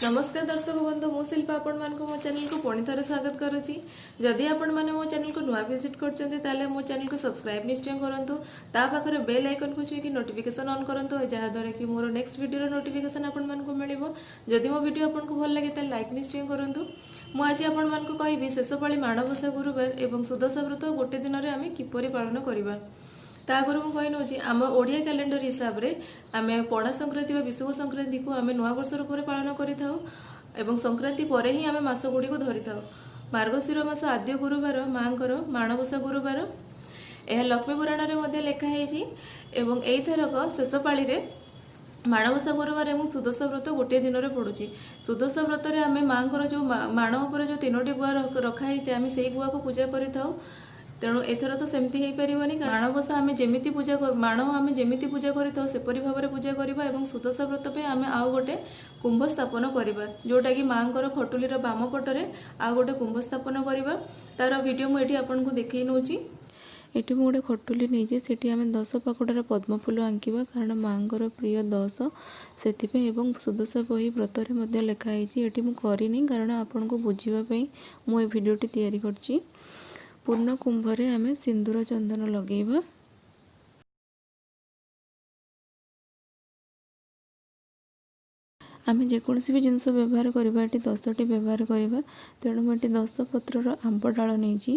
ନମସ୍କାର ଦର୍ଶକ ବନ୍ଧୁ, ମୁଁ ଶିଳ୍ପା ଆପଣମାନଙ୍କୁ ମୋ ଚ୍ୟାନେଲକୁ ପୁଣି ଥରେ ସ୍ୱାଗତ କରୁଛି। ଯଦି ଆପଣମାନେ ମୋ ଚ୍ୟାନେଲକୁ ନୂଆ ଭିଜିଟ୍ କରୁଛନ୍ତି, ତାହେଲେ ମୋ ଚ୍ୟାନେଲକୁ ସବସ୍କ୍ରାଇବ୍ ନିଶ୍ଚୟ କରନ୍ତୁ। ତା ପାଖରେ ବେଲ୍ ଆଇକନ୍କୁ ଛୁଇଁକି ନୋଟିଫିକେସନ୍ ଅନ୍ କରନ୍ତୁ, ଯାହାଦ୍ୱାରା କି ମୋର ନେକ୍ସଟ ଭିଡ଼ିଓର ନୋଟିଫିକେସନ୍ ଆପଣମାନଙ୍କୁ ମିଳିବ। ଯଦି ମୋ ଭିଡ଼ିଓ ଆପଣଙ୍କୁ ଭଲ ଲାଗେ, ତାହେଲେ ଲାଇକ୍ ନିଶ୍ଚୟ କରନ୍ତୁ। ମୁଁ ଆଜି ଆପଣମାନଙ୍କୁ କହିବି, ଶେଷ ପାଳି ମାଣବସା ଗୁରୁବାର ଏବଂ ସୁଦଶା ବ୍ରତ ଗୋଟେ ଦିନରେ ଆମେ କିପରି ପାଳନ କରିବା। ତା ଆଗରୁ ମୁଁ କହି ନେଉଛି, ଆମ ଓଡ଼ିଆ କ୍ୟାଲେଣ୍ଡର ହିସାବରେ ଆମେ ପଣା ସଂକ୍ରାନ୍ତି ବା ବିଷୁବ ସଂକ୍ରାନ୍ତିକୁ ଆମେ ନୂଆବର୍ଷ ରୂପରେ ପାଳନ କରିଥାଉ ଏବଂ ସଂକ୍ରାନ୍ତି ପରେ ହିଁ ଆମେ ମାସ ଗୁଡ଼ିକୁ ଧରିଥାଉ। ମାର୍ଗଶିର ମାସ ଆଦ୍ୟ ଗୁରୁବାର ମାଙ୍କର ମାଣବସା ଗୁରୁବାର। ଏହା ଲକ୍ଷ୍ମୀ ପୁରାଣରେ ମଧ୍ୟ ଲେଖା ହେଇଛି ଏବଂ ଏଇଥରକ ଶେଷ ପାଳିରେ ମାଣବସା ଗୁରୁବାର ଏବଂ ସୁଦଶା ବ୍ରତ ଗୋଟିଏ ଦିନରେ ପଡୁଛି। ସୁଦଶା ବ୍ରତରେ ଆମେ ମାଙ୍କର ଯେଉଁ ମାଣ ଉପରେ ଯେଉଁ ତିନୋଟି ଗୁଆ ରଖା ହେଇଥାଏ, ଆମେ ସେଇ ଗୁଆକୁ ପୂଜା କରିଥାଉ। ତେଣୁ ଏଥର ତ ସେମିତି ହେଇପାରିବନି। ମାଣବସା ଆମେ ଯେମିତି ପୂଜା, ମାଣ ଆମେ ଯେମିତି ପୂଜା କରିଥାଉ, ସେପରି ଭାବରେ ପୂଜା କରିବା ଏବଂ ସୁଦଶା ବ୍ରତ ପାଇଁ ଆମେ ଆଉ ଗୋଟେ କୁମ୍ଭ ସ୍ଥାପନ କରିବା, ଯେଉଁଟାକି ମାଙ୍କର ଖଟୁଲିର ବାମ ପଟରେ ଆଉ ଗୋଟେ କୁମ୍ଭ ସ୍ଥାପନ କରିବା। ତାର ଭିଡ଼ିଓ ମୁଁ ଏଠି ଆପଣଙ୍କୁ ଦେଖେଇ ନେଉଛି। ଏଠି ମୁଁ ଗୋଟେ ଖଟୁଲି ନେଇଛି। ସେଠି ଆମେ 10 ପାଖୁଡ଼ାର ପଦ୍ମ ଫୁଲ ଆଙ୍କିବା, କାରଣ ମାଆଙ୍କର ପ୍ରିୟ 10, ସେଥିପାଇଁ। ଏବଂ ସୁଦଶା ବହି ବ୍ରତରେ ମଧ୍ୟ ଲେଖା ହେଇଛି। ଏଠି ମୁଁ କରିନି, କାରଣ ଆପଣଙ୍କୁ ବୁଝିବା ପାଇଁ ମୁଁ ଏ ଭିଡ଼ିଓଟି ତିଆରି କରିଛି। ପୂର୍ଣ୍ଣ କୁମ୍ଭରେ ଆମେ ସିନ୍ଦୁର ଚନ୍ଦନ ଲଗେଇବା। ଆମେ ଯେକୌଣସି ବି ଜିନିଷ ବ୍ୟବହାର କରିବା, ଏଠି 10ଟି ବ୍ୟବହାର କରିବା। ତେଣୁ ମୁଁ ଏଠି 10 ପତ୍ରର ଆମ୍ବ ଡାଳ ନେଇଛି।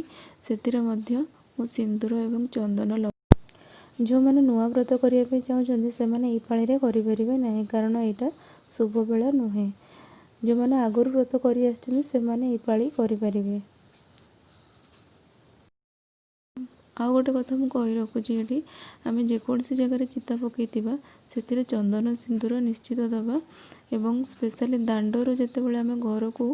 ସେଥିରେ ମଧ୍ୟ ମୁଁ ସିନ୍ଦୁର ଏବଂ ଚନ୍ଦନ। ଯେଉଁମାନେ ନୂଆ ବ୍ରତ କରିବା ପାଇଁ ଚାହୁଁଛନ୍ତି, ସେମାନେ ଏଇ ପାଳିରେ କରିପାରିବେ ନାହିଁ, କାରଣ ଏଇଟା ଶୁଭ ବେଳା ନୁହେଁ। ଯେଉଁମାନେ ଆଗରୁ ବ୍ରତ କରି ଆସିଛନ୍ତି, ସେମାନେ ଏଇ ପାଳି କରିପାରିବେ। ଆଉ ଗୋଟେ କଥା ମୁଁ କହି ରଖୁଛି ଏଠି, ଆମେ ଯେକୌଣସି ଜାଗାରେ ଚିତା ପକାଇଥିବା, ସେଥିରେ ଚନ୍ଦନ ସିନ୍ଦୁର ନିଶ୍ଚିତ ଦେବା। ଏବଂ ସ୍ପେଶାଲି ଦାଣ୍ଡରୁ ଯେତେବେଳେ ଆମେ ଘରକୁ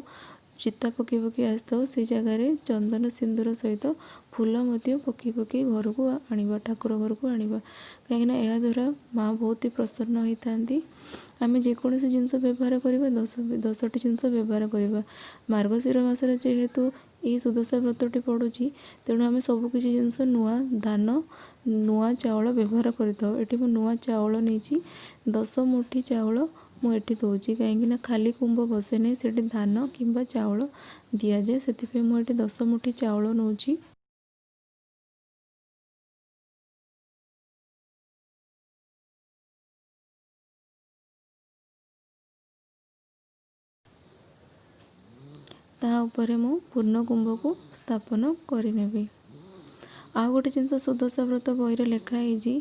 ଚିତା ପକାଇ ପକାଇ ଆସିଥାଉ, ସେଇ ଜାଗାରେ ଚନ୍ଦନ ସିନ୍ଦୁର ସହିତ ଫୁଲ ମଧ୍ୟ ପକାଇ ପକାଇ ଘରକୁ ଆଣିବା, ଠାକୁର ଘରକୁ ଆଣିବା, କାହିଁକିନା ଏହାଦ୍ୱାରା ମା ବହୁତ ପ୍ରସନ୍ନ ହୋଇଥାନ୍ତି। ଆମେ ଯେକୌଣସି ଜିନିଷ ବ୍ୟବହାର କରିବା, 10ଟି ଜିନିଷ ବ୍ୟବହାର କରିବା। ମାର୍ଗଶିର ମାସରେ ଯେହେତୁ ଏହି ସୁଦଶା ବ୍ରତଟି ପଡ଼ୁଛି, ତେଣୁ ଆମେ ସବୁକିଛି ଜିନିଷ ନୂଆ ଧାନ, ନୂଆ ଚାଉଳ ବ୍ୟବହାର କରିଥାଉ। ଏଠି ମୁଁ ନୂଆ ଚାଉଳ ନେଇଛି। 10 ମୁଠି ଚାଉଳ ମୁଁ ଏଠି ଦେଉଛି, କାହିଁକିନା ଖାଲି କୁମ୍ଭ ବସେ ନାହିଁ, ସେଠି ଧାନ କିମ୍ବା ଚାଉଳ ଦିଆଯାଏ। ସେଥିପାଇଁ ମୁଁ ଏଠି 10 ମୁଠି ଚାଉଳ ନେଉଛି। ତା ଉପରେ ମୁଁ ପୂର୍ଣ୍ଣ କୁମ୍ଭକୁ ସ୍ଥାପନ କରିନେବି। ଆଉ ଗୋଟେ ଜିନିଷ ସୁଦଶା ବ୍ରତ ବହିରେ ଲେଖା ହେଇଛି,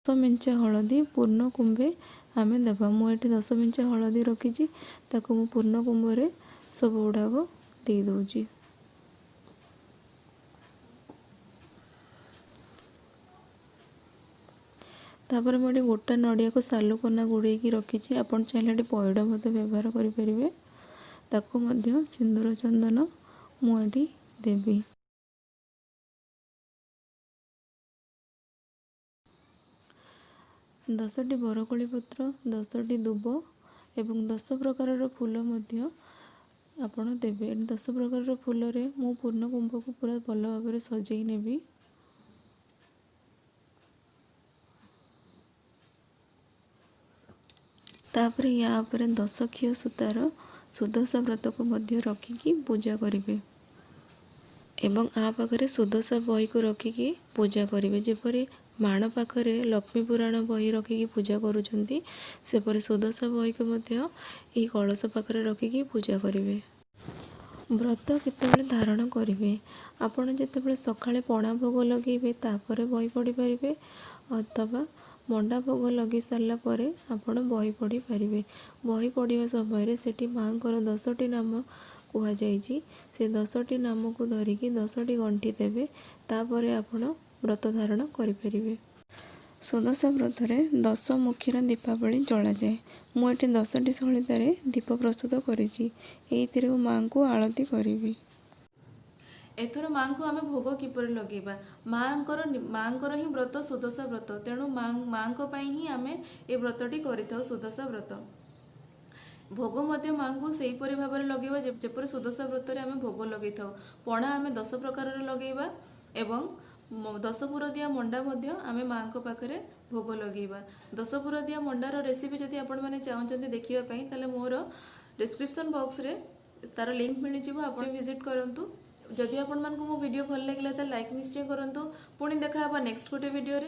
10 ମେଞ୍ଚା ହଳଦୀ ପୂର୍ଣ୍ଣ କୁମ୍ଭେ ଆମେ ଦେବା। ମୁଁ ଏଠି 10 ମେଞ୍ଚା ହଳଦୀ ରଖିଛି, ତାକୁ ମୁଁ ପୂର୍ଣ୍ଣ କୁମ୍ଭରେ ସବୁ ଗୁଡ଼ାକ ଦେଇଦେଉଛି। ତାପରେ ମୁଁ ଏଠି ଗୋଟା ନଡ଼ିଆକୁ ସାଲୁ କନା ଗୁଡ଼େଇକି ରଖିଛି। ଆପଣ ଚାହିଁଲେ ଏଠି ପଇଡ଼ ମଧ୍ୟ ବ୍ୟବହାର କରିପାରିବେ। ତାକୁ ମଧ୍ୟ ସିନ୍ଦୁର ଚନ୍ଦନ ମୁଁ ଏଠି ଦେବି। 10ଟି ବରକୋଳି ପତ୍ର, 10ଟି ଦୁବ ଏବଂ 10 ପ୍ରକାରର ଫୁଲ ମଧ୍ୟ ଆପଣ ଦେବେ। 10 ପ୍ରକାରର ଫୁଲରେ ମୁଁ ପୂର୍ଣ୍ଣ କୁମ୍ଭକୁ ପୁରା ଭଲ ଭାବରେ ସଜେଇ ନେବି। ତାପରେ ୟା ଉପରେ 10 ଖିଅ ସୂତାର ସୁଦଶା ବ୍ରତକୁ ମଧ୍ୟ ରଖିକି ପୂଜା କରିବେ ଏବଂ ଆ ପାଖରେ ସୁଦଶା ବହିକୁ ରଖିକି ପୂଜା କରିବେ। ଯେପରି ମାଣ ପାଖରେ ଲକ୍ଷ୍ମୀ ପୁରାଣ ବହି ରଖିକି ପୂଜା କରୁଛନ୍ତି, ସେପରି ସୁଦଶା ବହିକୁ ମଧ୍ୟ ଏହି କଳସ ପାଖରେ ରଖିକି ପୂଜା କରିବେ। ବ୍ରତ କେତେବେଳେ ଧାରଣ କରିବେ? ଆପଣ ଯେତେବେଳେ ସକାଳେ ପଣା ଭୋଗ ଲଗେଇବେ, ତାପରେ ବହି ପଢ଼ିପାରିବେ, ଅଥବା ମଣ୍ଡା ଭୋଗ ଲଗେଇ ସାରିଲା ପରେ ଆପଣ ବହି ପଢ଼ିପାରିବେ। ବହି ପଢ଼ିବା ସମୟରେ ସେଠି ମାଆଙ୍କର 10ଟି ନାମ କୁହାଯାଇଛି। ସେ 10ଟି ନାମକୁ ଧରିକି 10ଟି ଗଣ୍ଠି ଦେବେ, ତାପରେ ଆପଣ ବ୍ରତ ଧାରଣ କରିପାରିବେ। ସୁଦଶା ବ୍ରତରେ 10 ମୁଖୀର ଦୀପାବଳି ଜଳାଯାଏ। ମୁଁ ଏଠି 10ଟି ସଳିତାରେ ଦୀପ ପ୍ରସ୍ତୁତ କରିଛି। ଏଇଥିରେ ମୁଁ ମାଆଙ୍କୁ ଆଳତି କରିବି। ଏଥର ମାଆଙ୍କୁ ଆମେ ଭୋଗ କିପରି ଲଗେଇବା? ମାଆଙ୍କର ହିଁ ବ୍ରତ ସୁଦଶା ବ୍ରତ, ତେଣୁ ମାଆଙ୍କ ପାଇଁ ହିଁ ଆମେ ଏ ବ୍ରତଟି କରିଥାଉ। ସୁଦଶା ବ୍ରତ ଭୋଗ ମଧ୍ୟ ମାଆଙ୍କୁ ସେହିପରି ଭାବରେ ଲଗେଇବା, ଯେପରି ସୁଦଶା ବ୍ରତରେ ଆମେ ଭୋଗ ଲଗେଇଥାଉ। ପଣା ଆମେ 10 ପ୍ରକାରର ଲଗେଇବା ଏବଂ 10 ପୁର ଦିଆ ମଣ୍ଡା ମଧ୍ୟ ଆମେ ମାଆଙ୍କ ପାଖରେ ଭୋଗ ଲଗେଇବା। 10 ପୁର ଦିଆ ମଣ୍ଡାର ରେସିପି ଯଦି ଆପଣମାନେ ଚାହୁଁଛନ୍ତି ଦେଖିବା ପାଇଁ, ତାହେଲେ ମୋର ଡିସ୍କ୍ରିପସନ୍ ବକ୍ସରେ ତାର ଲିଙ୍କ ମିଳିଯିବ, ଆପଣ ଭିଜିଟ୍ କରନ୍ତୁ। ଯଦି ଆପଣମାନଙ୍କୁ ମୋ ଭିଡ଼ିଓ ଭଲ ଲାଗିଲା, ତାହେଲେ ଲାଇକ୍ ନିଶ୍ଚୟ କରନ୍ତୁ। ପୁଣି ଦେଖା ହେବା ନେକ୍ସଟ ଗୋଟେ ଭିଡ଼ିଓରେ।